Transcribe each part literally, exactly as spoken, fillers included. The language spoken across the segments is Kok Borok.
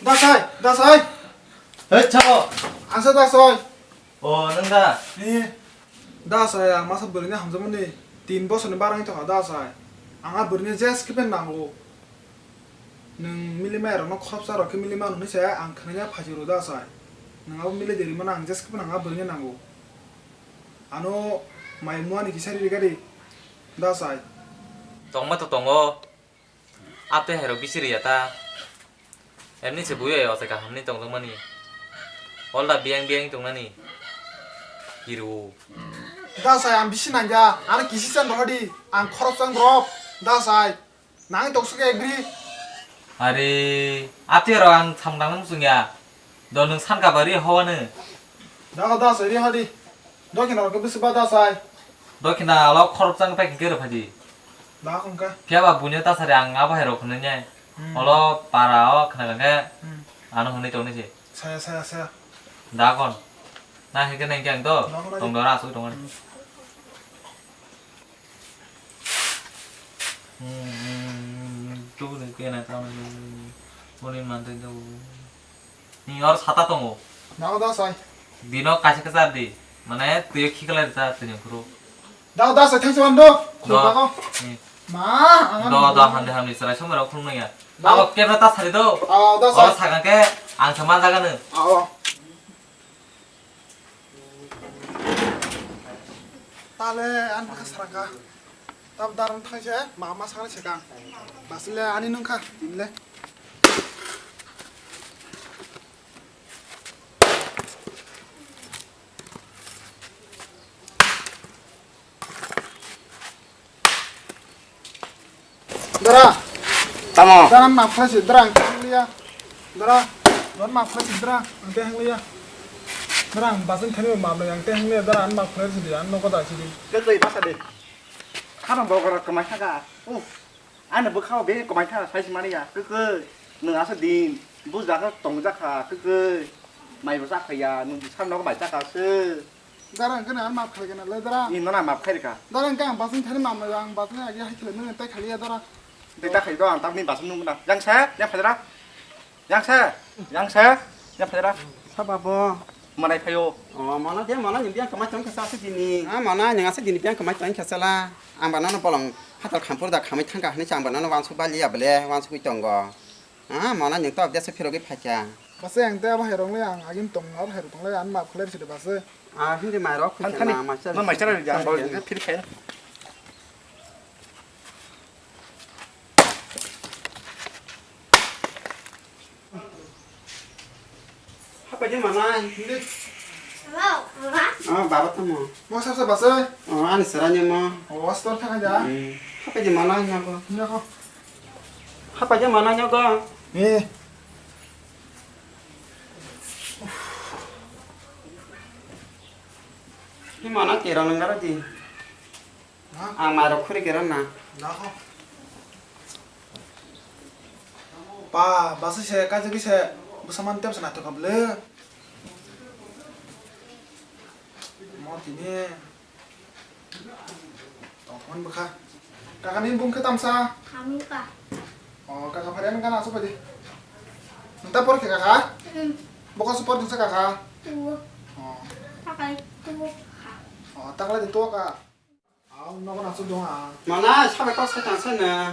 Dasai, Dasai. Hei, chao. Asa Dasai. O, nang da? Eh, Dasai, ang masa bwrwini hamjakmani tin bosorni barang tongkha Dasai. Ang a bwrwini jeske pen nango. Nwng mili maya rokno khoroksa rok khe mili mano hinwi se ang khwnaya phaijak rw Dasai. Nwng abo mili de rimano ang jeske pen ang a bwrwini nango. Ano mai muani kisa riri gari Dasai. Tongma to tongo. Ate hairok bisi riya ta. Emni se buyo ya ose kaham ni tongtong mani. Olda biyang biyang tong nani. Hiru. Dasai ang bisi nangya. Ano kisi chan rohdi. Ang khorok chang drop. Dasai. Nang tong suke agree. Are, ate ro ang samdang nang sungya. Do nwng san kabari hawano. Dago Dasai ri hadi. Dokhina rok bisi ba Dasai. Dokhina alo khorok chang pek kero phaji. Da khungka. Phiya ba bunya ta sari ang abo hai rok khunanya. Hmm. Olo para o khna khe. Hmm. Ano hwnwi tongni se. Saya, saya, saya. Da kon. Na heke nang kyang to. Da kon. Tong dora asuk tong. Hmm. Hmm, hmm, hmm, hmm. Tu ni kena ta ni. Muni mantai do. Ni or sata tongo. Nago Dasai. Dino kaisa kaisa di. Mane tuyo khikalai ta tini khuru. Dago Dasai thangsi mando. Do. Khuru bago. Ni. Ma, ang do, do, hamde hamde serai somero khulung nangya. Do. Abo kebra ta sari do. Oh, Dasai. Oro saga ke ang sama jaga no. Oh. Tale an bwkha sarangkha. Tab daran thangse ma ma sakni sekang. Basile ani nungkha tinle. Dara. Tamo? Dara, ma phalai si, dara, ang teh liya. Dara, dara, ma phalai si, dara, ang teh liya. Dara, ang basin thani ma, ang teh liya, dara, ang ma phalai si, ang nogo da si. Kekoi basa de. Khano bogor kamai thaka. Oh. Ano bwkhao be kamai thaka, sai si mani ya. Kekoi. Nung asa din. Bujaka tongjakha, kekoi. Mai bo chakhaya, nung bwsa nogo bai chakha se. Dara, ang khe nang map khlai gana le, dara. Ni nono map khai rikha. Dara, ang khe ang basing thani map, ang basing agi hai khlai mani tai khali ya, dara. Tei ta khai do, ang tamni basing nung na. Yang sa, yang phadra. Yang sa, yang sa, yang phadra. Sa babo. Manai phayo. O, mana dia, mana ni biang kamai tong kasa se dini. Ah, mana ni asa dini biang kamai tong kasa la. Ang ba nono bolong hatal khampur da khamai thangka hini chang ba nono wansu bali ya bele, wansu kui tongo. Ah, mana ni to dia se phirogwi phaikha. Base ang te abo hai rong le ang agin tong, abo hai rong le ang map khlai si de base. Ah, hindi mai rok. Thani, thani. Ma mai chara jang bol, phir khaina. Hapa je mana, hindi. Hello, mama. Ah, baba tamo. Mo sab sab base. Oh, ani sara ni mo. Oh, store thang ja. Hmm. Hapa je mana nyago. Nyago. Hapa je mana nyago. Eh. Ni mana kera nang gara di. Ha? Ang mairok khuri kera na. Nako. Pa, basa se, kaisa kisa, bwsa man tep sana to kabule. Mo tini. Tongthokmani bwkha. Kaka ni bung khe tamsa? Hamukha. O, kaka phari ani gana asuk pai di. Nta por khe kaka? Hmm. Bokol se por dungsa kaka? Tuo. O. Takai tuo kha. O, taklai di tuo ka. Ang nogo na asuk dong a. Mana sabai kok sai tang sai na.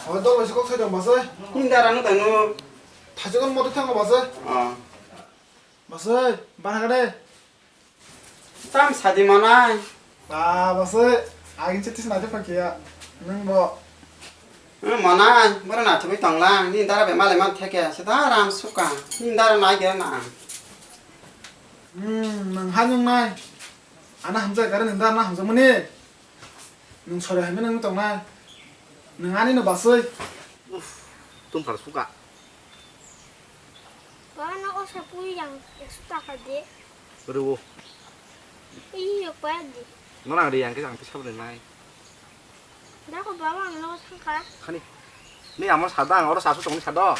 O, dol bai se kok sai dong basai. Nindara no tang no. Thajikon moto thango basai. O. Basai, bana kade. Tam sadi manai. Ba, bose, agin se tisna je pakiya. Nung bo. Hmm, manai, bora na thubui tonglang. Ni dara be male man theke, se da ram suka. Ni dara nai ge na. Hmm, nang ha nung nai. Ana hamjak gare nang dara na hamjak mani. Nung sore hai nung tongnai. Nung ani no basoi. Uf, tum phar suka. Baba, no osa pui yang ekso taka de. Rwo. Ih, yok pa de. No nang ri yang ke ang pisa bole nai. Da ko baba ang no thangka. Khani. Ni amo sada ang oro sasu tongni sado.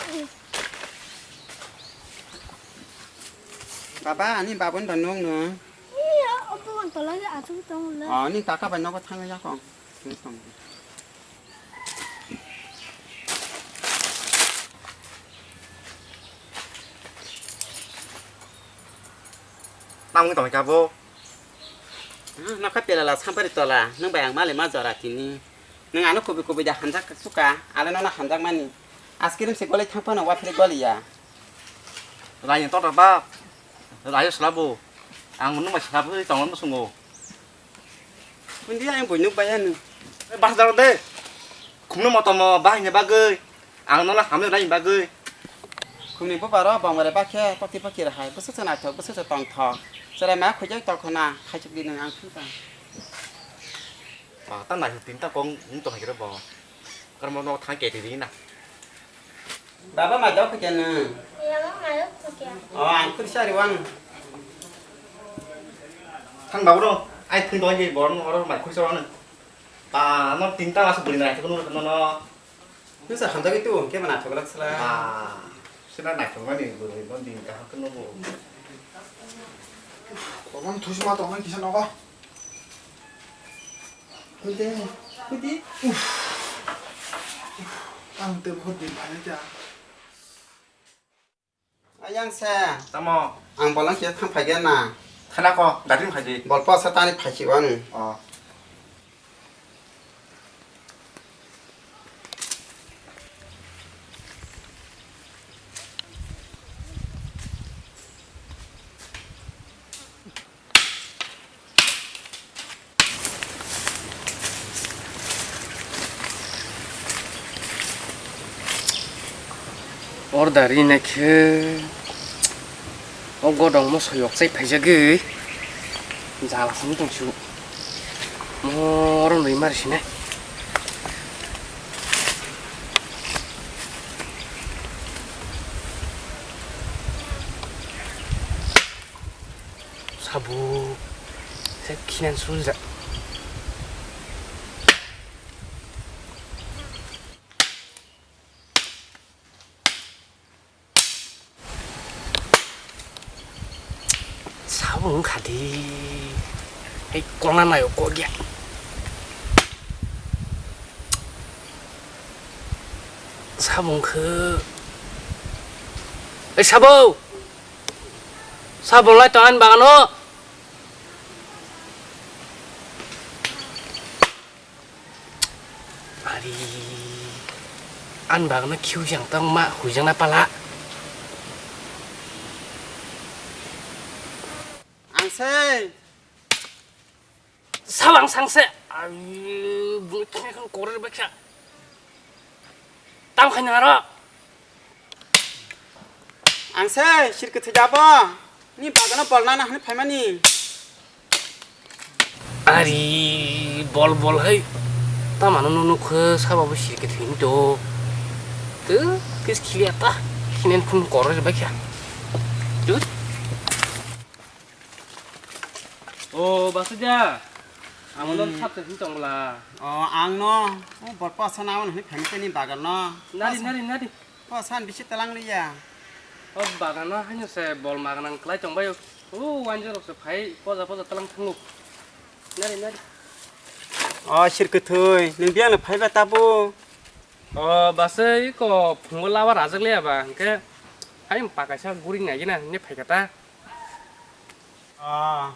Baba, ani babon da nung no. Iya, obo ang tolai achu tong le. Oh, ni kaka bai nogo thang ya kong. Ni tong. Tamo wngwi tongkha bo. Hmm, nokha pelala sampari tola, nwng bai ang mali ma jora tini. Nwng ano kubui kubui da hamjak suka, ale nono hamjak mani. Ice cream se goli thang phano wa phiri goli ya. Raini tota ba, rayo slabo. Ang nwng bai slabo tongma musungo. Undi ayang bui nuk bai ano. Bas daro de. Khumno motomo bahini bagwi. Ang nono hamno raini bagwi. Khumni bubaro bongore bakhe pakti pakti rahai. Bwswk se naithok, bwswk se tongthok. Cherai ma khuijak tongkhona, khaisuk di nwng ang thung tang. Ah, ta naithok tin ta kong wng tong hai khe bo. Karmo no thang kete di na. Baba, mai dok khe nwng? Iya, ma mai dok khe. Oh, ang khursa ri wan. Thang babu no, ai thung doi je bor no oro mai khursa wan. Ba, no tinta mas buri nai thung no no. Nwng sa hamjagwi tu, khe mana thok lak sala. Ba, sina nai thung mani buri no din ka hak no bo. Koron thusi ma tong kisa nogo. Hudi, hudi. Ang te bahut din phai ta. Ayang se. Tamo. Ang bolang kisa thang phai gana. Thana ko, gari phai di. Bol po sa tani phai si wani. Oh. Order rinai khe o godong moso yok chai phaijagwi jala song tong su. Morom rwi mari sinai. Sabo se khinan suljak. Sabo wngkha di. Hei, kona nayo kok ya. Sabo wngkha. Ei, sabo! Sabo lai tong ani bagano. Ari, ani bagno khiu jang tang ma huijang na pala. Ang sei. Sabo ang sang se. Ari, bung khe kan korer baksa. Tam khaina aro. Ang se sirkhe thwi dabo. Ni bagano bol nana hwnwi phaimani. Ari bol bol hai. Tamano nunu khe sabo bo sirkhe thwi do. Tu kis khilia ta. Khinen khun koro je bakya. Tu. O, Basaja. Amo no Hmm. Sap se hin tong bla. O, ang no. O, bol po sa na hwnwi phaimani bagan no. Nari, nari, nari. O san bisi talang liya. O bagano haino se bol magnang klai tong bai. O wanjorok se phai poja poja talang thango. Nari nari. O sir kwthwi, nwng biyang no phaiba tabo. O base iko phungo laba rajak liya ba, hwnkhe hai pakaisa guri nai gina ne phaikha ta. O.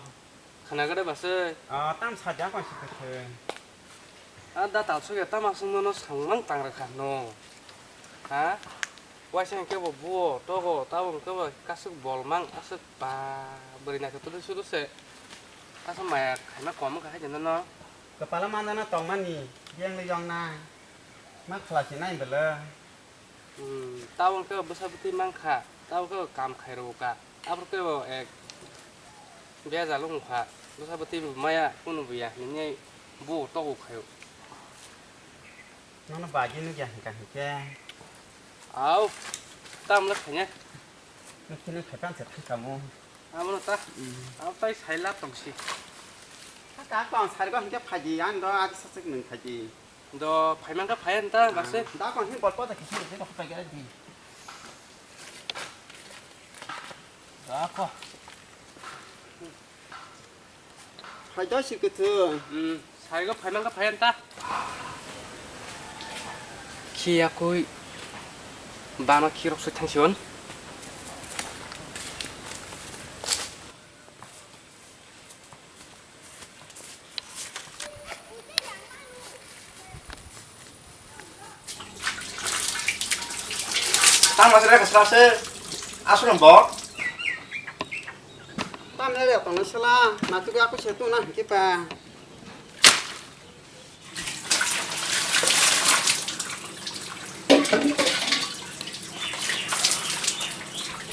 Khana gada base. Ah, tam saja kon si khe. Ah, da tal suya tam asung no sangmang tang rakha no. Ha? Waisa hwnkhe bo buo togo, tabo hwnkhe bo kasuk bolmang asuk ba bwrwi naikhe tudu sudu se. Asa maya khaima kom wngkha hai no. Kwpala manjana tongmani, biyang le yong nai. Ma khala si nai bwle. Hmm, tabo hwnkhe bwsa bwtwi mankha, tabo khe kam khairokha, abo khe bo ek bejal wngkha, bwsa bwtwi maya kunu buya hinwi bo togo khaio. Nono bagi nukya hwnkha hinkhe. Au, tamle khaina. Nukhe nung khaipan se thangkamo. Abono ta. Hmm. Abo tai saila tongsi. Ka ka ang sargo hinkhe phaidi, ang do adi sasek nung phaidi. Do phaimang kha phai anta base. Da kon hin bol poda kisi de ko pai gara di. Da ko. Phai do si kuthu. Hmm, sai go phaimang kha phai anta. Khi ya kui bana khi rok sui thang sion. Tang masih ada kesel se. Asu nang bok. Tam le le tong sela, na tu aku setu na ki pa.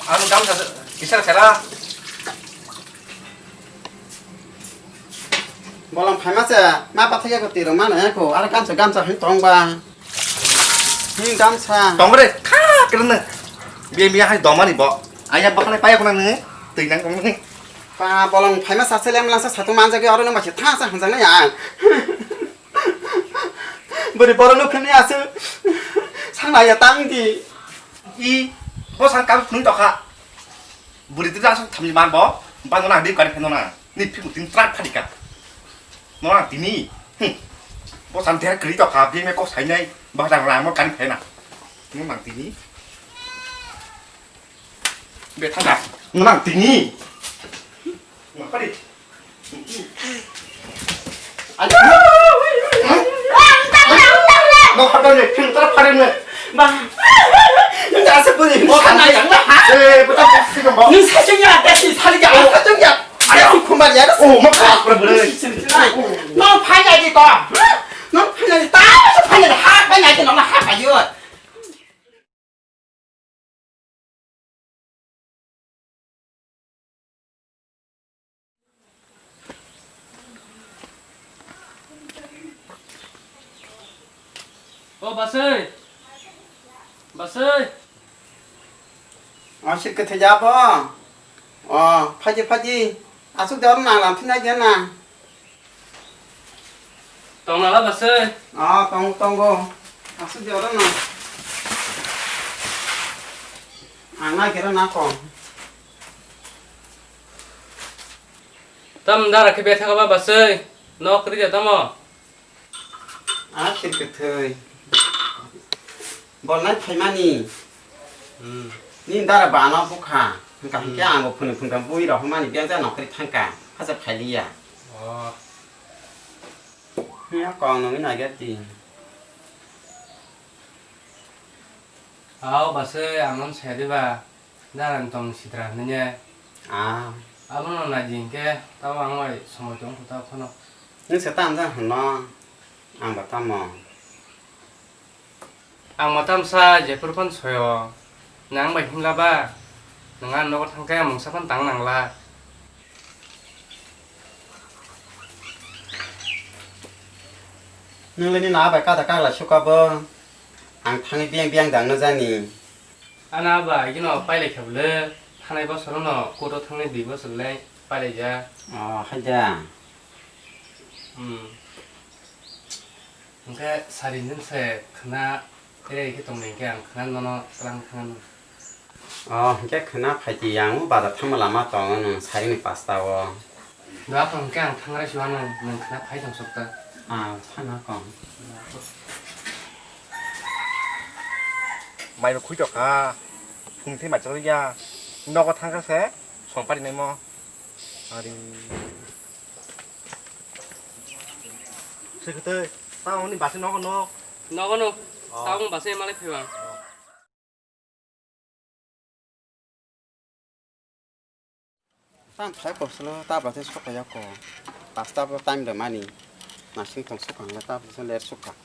Anu kam sa kisar sela. Bolong phaima se ma pathai ya ko tiro ma na ko ar gamsa gamsa hin tong ba. Hin gamsa. Tong re kha kene. Biya biya hai domani bo. Aya bakale paya kuna ne. Tui nang kong ne. Pa bolong phaima sa se lem lang sa satu manja ke oro nang ba se tha sa hanjang na ya. Buri borok nukha ni aswk. Sang nai ya tang di. I, bo sang kam phunui tokha. Buri twi aswk thamni man bo. Ba no nang di kari pheno na. Ni phiku tin trak phadi ka. No nang tini. Hm. Bo sang der kri tokha, bi me ko sai nai. Ba jang lang mo kari phena. No nang tini. Be thangka. Nang tini. Ngapari? Ayo. No khata ne, filter phare ne. Ba. Nang asa puri. Mo khana yang na. Eh, buta sih kembo. Nang sachung ya, tadi sali ya, sachung ya. Ayo, kumbar ya. Oh, mo khata pura bure. No phanya di ko. No phanya di ta, phanya di ha, phanya di no ha ayo. O Basai. Basai. O sir kwthwi ja bo. O phaji phaji. Aswk de oro nang lam thina gena. Tong nala Basai. Ah, tong, tongo. Aswk de oro no. Ang nai kero na kong. Tam dara khe betha ba Basai. Nok ri de tamo. Ah, sir kwthwi. Bol nai phaimani. Hmm. Ni dara bana bukha. Hingka hingke ang bo phunui phunka bui rok mani bengja nokri thangka. Haja phailiya. Oh. Hiya kong nungwi naigati. Aw Basai, ang no saya diba, darang tong sitra hinwi. Ah. Abono naidi hinkhe tabo ang bai somoi tong kho tabo phano. Nwng se tamjak hwnno, ang bo tamo. Ang bo tamsa jephuru phano soyo, nwng ang bai himla ba, nwng ani nogo thangkhe ang mungsa phano tang nangla. Nwng le nini bai kada kagla suka bo. Ang thangwi biyang biyang dang no jani. Ana ba, igino pailai kha bwle, thanai bosorono court-o thangnai dui bosor le pailaijak. Oh, haida. Hmm. Hwnkhe sari nwng se khwna, ere khe tongmani hwnkhe ang khwna nono twlang thangano. Oh, hwnkhe khwna phaidi, ang o bazar thangma lama tongo nwng sarini pasta o. Doa kong khe ang thangrai suanw, nwng khwna phai tong sokta. Ah, thangna kong. Mai rok khui tokha, phung thai mai chajak ya. Nogo thangkha se, song pari naimo. Ari. Swkhe tei, tamo ni basi nogo no. Nogo no. Oh. Tamo basi malai phaiwang. Tam phai koslo, ta bwsai sokha yako. Pasta bo time rwmani. Nasing tong sokha hwnle ta bwsai ler sokha.